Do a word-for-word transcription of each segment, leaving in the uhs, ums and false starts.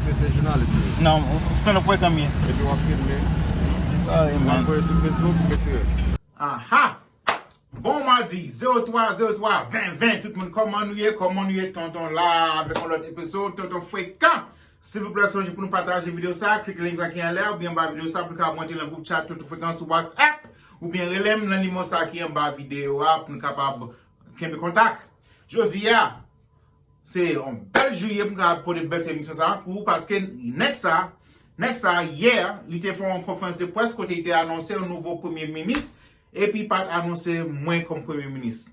Se, se jounalis wi. Non, tonton Frekan m ye. Epi w ap filme. Sa e, w ap voye sou Facebook, ou retire. Aha! Bon madi, zewo twa zewo twa ven ven, tout moun, kòman nou ye? Kòman nou ye? Tonton la avèk yon lòt epizòd Tonton Frekan. Silvouplè, sonje pou nou pataje videyo sa, klike link la ki anlè a, oubyen anba videyo sa, pou nou ka rantre nan gwoup chat Tonton Frekan sou WhatsApp, oubyen rele m nan nimewo sa ki anba videyo a, pou nou kapab kenbe kontak. Jodi a, se yon bèl jou ye pou m ka pote bèl ti emisyon sa pou ou, paske nèg sa, nèg sa, yè, li te fè yon konferans de près kote li te anonse yon nouvo premye minis, epi pa t anonse mwen kòm premye minis.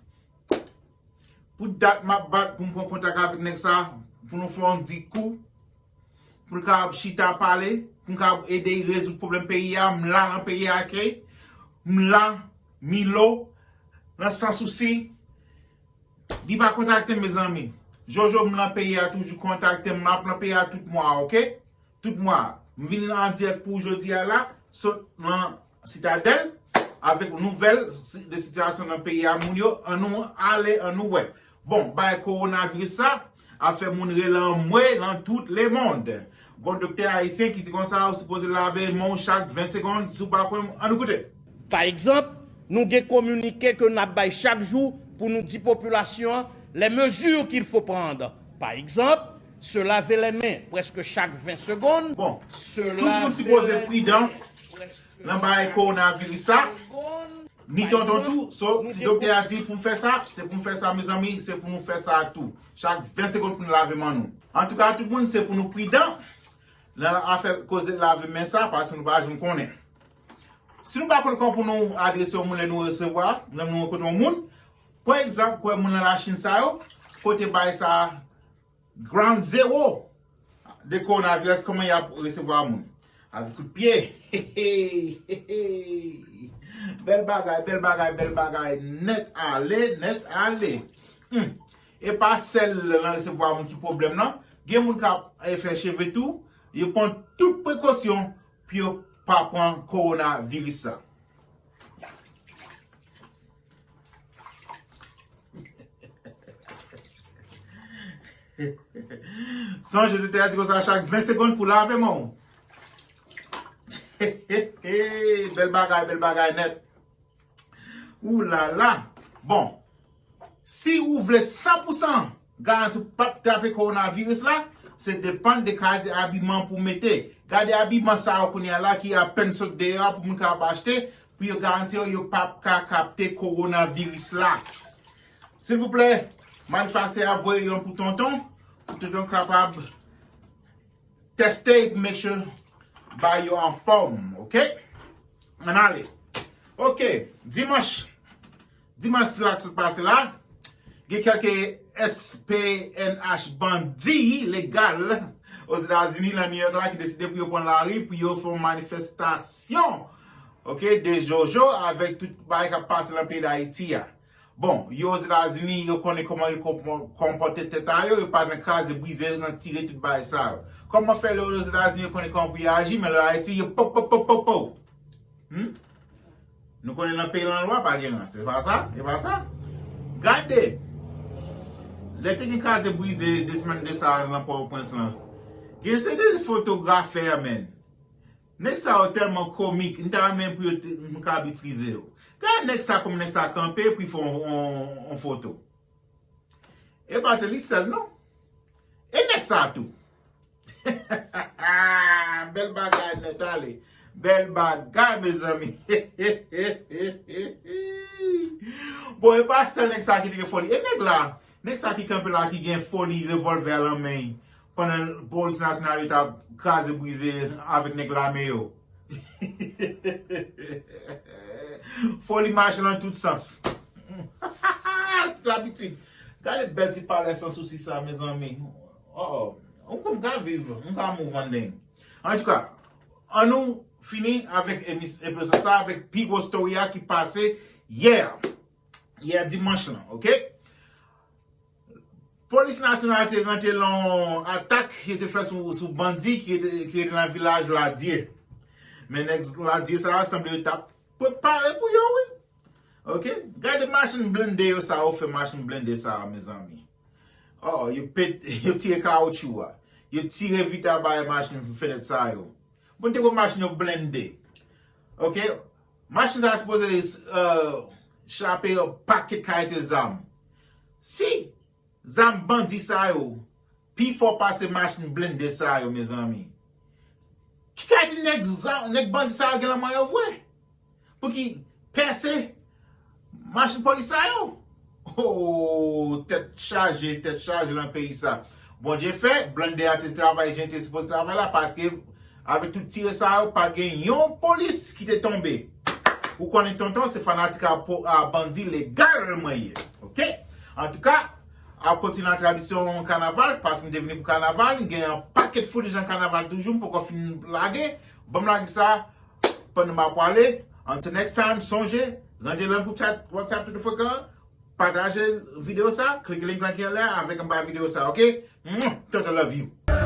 Pou dat m ap bat pou m pran kontak avèk nèg sa, pou nou fè yon di kou, pou l kapab chita pale, pou m kapab ede l rezoud pwoblèm peyi a, m la nan peyi a, ke m la, Milo, nan Sans Souci, li pa kontakte m, mezanmi. Jojo, m nan peyi a toujou, kontakte m, m ap nan peyi a tout mwa, oke? Tout mwa. M vin an dirèk pou jodi a la, sot nan Sitadèl, avèk nouvèl si- de sitiyasyon nan peyi a, moun yo, annou ale, annou wè. Bon, bay kowonaviris sa, ap fè moun rele anmwe nan tout lemonn. Gon doktè ayisyen ki di konsa, ou sipoze lave men w chak ven segonn, si w pa kwè m, ann koute. Pa egzanp, nou gen kominike ke n ap bay chak jou pou nou di popilasyon an les mesures qu'il faut prendre. Pa egzanp, se laver les mains presque chaque vingt secondes. Bon, tout moun sipoze pridan nan bagay kowonaviris sa. Ni tonton tou, so, si doktè a di pou m fè sa, se pou m fè sa, mezanmi, se pou nou fè sa tou. Chak ven segonn pou nou lave men nou. Antouka, tout moun, se pou nou pridan nan afè koze lave men sa, paske nou pa janm konnen. Si nou pa konn kòman pou nou adrese yon moun lè nou resevwa, lè nou rankontre yon moun, pa egzanp, kwè moun nan Lachin sa yo, kote bay sa, ground zero de kowonaviris, kòman y ap resevwa moun? Avèk kout pye. Bèl bagay, bèl bagay, bèl bagay. Nèt ale, nèt ale. Hmm. E pa sèl nan resevwa moun ki pwoblèm nan. Gen moun k ap, eh, fè cheve tou. Yo pran tout prekosyon pou yo pa pran kowonaviris sa. Sonje, doktè a di konsa, chak ven segonn pou lave men w. Bèl bagay, bèl bagay nèt. Ou la la. Bon, si ou vle san pou san garanti w p ap trape kowonaviris la, se depann de kalite abiman pou w mete. Gade abiman sa yo kounye a la ki apèn sot deyò a pou moun kapab achte, pou yo garanti yo, yo p ap ka kapte kowonaviris la. Silvouplè, manifakti a voye yon pou tonton, pou tonton kapab teste, pou make sure bagay yo anfòm, oke? Ann ale. Oke, dimanch, dimanch la ki sot pase la, gen kèlke S P N H bandi legal Ozetazini, nan New York la, ki deside pou yo pran lari, pou yo fè yon manifestasyon, oke, de Jojo avèk tout bagay k ap pase nan peyi Dayiti a. Bon, yo Ozetazini, yo konnen kòman yo konpò- konpòte tèt a yo, yo pa nan kraze brize, yo nan tire tout bagay sa yo. Kòman fè lè yo Ozetazini, yo konnen kòman pou yo aji, men lè yo Ayiti, yo pop, pop, pop, pop, pop. Hmm? Nou konnen nan peyi lanlwa pa gen rans, se pa sa? E pa sa? Gade! Lè te gen kraze brize de semèn de sa nan Pòtoprens lan, gen se de fotografè, men. Nèg sa yo tèlman komik, m ta renmen pou yo te, m ka itrize yo. Gade nèg sa, kòman nèg sa kanpe, pou l fè yon, yon, yon foto. E pa te li sèl, non. E nèg sa tou. Bèl bagay nèt ale. Bèl bagay, mezanmi. Bon, e pa sèl nèg sa ki te gen foli. E nèg la, nèg sa ki kanpe la, ki gen foli, revòlvè a nan men l, pandan polis nasyonal yo t ap kraze brize avèk nèg lame yo. Foli mache nan tout sans. Tout abitid. Gade bèl ti palè Sans Souci sa, mezanmi. Oh, oh. M konn ka viv, m ka move one day. Antouka, annou fini avèk emis- epizòd sa avèk pi gwo story a ki pase yè. Yè dimanch lan, oke? Polis nasyonal te rantre lan yon atak ki te fè sou, sou bandi ki te, ki te nan vilaj Ladye. Men nèg Ladye sa a sanble yo t ap prepare pou yo, wi. Oke? Gade machin blende yo sa yo fè machin blende sa yo, mezanmi. Oh, yo pet, yo tire kawotchou a. Yo tire vital bay machin fenèt sa yo. Bon, te wè machin yo blende. Ok? Machin sa sipoze euh, chape yon pakèt kalite zam. Si zam bandi sa yo pi fò pase machin blende sa yo, mezanmi, ki kalite nèg, zam, nèg bandi sa yo gen nan men yo vre? Pou ki pèse machin polis sa yo? Oh, tèt chaje, tèt chaje nan peyi sa. Bondye fè, blende a te travay jan te sipoze travay la, paske avèk tout tire sa yo, pa gen yon polis ki te tonbe. Ou konnen tonton, se fanatik a, a bandi legal mwen ye. Ok? Antouka, ap kontinye nan tradisyon kanaval, paske m te vini pou kanaval, m gen yon pakèt footage nan kanaval toujou, m poko fin lage. Ban m lage sa, pandan m ap pwale. Until next time, sonje, ranje nan gwoup chat WhatsApp tout frekan, pataje videyo sa, klike link lan ki anlè avèk anba videyo sa, ok? Mwah! Tonton love you.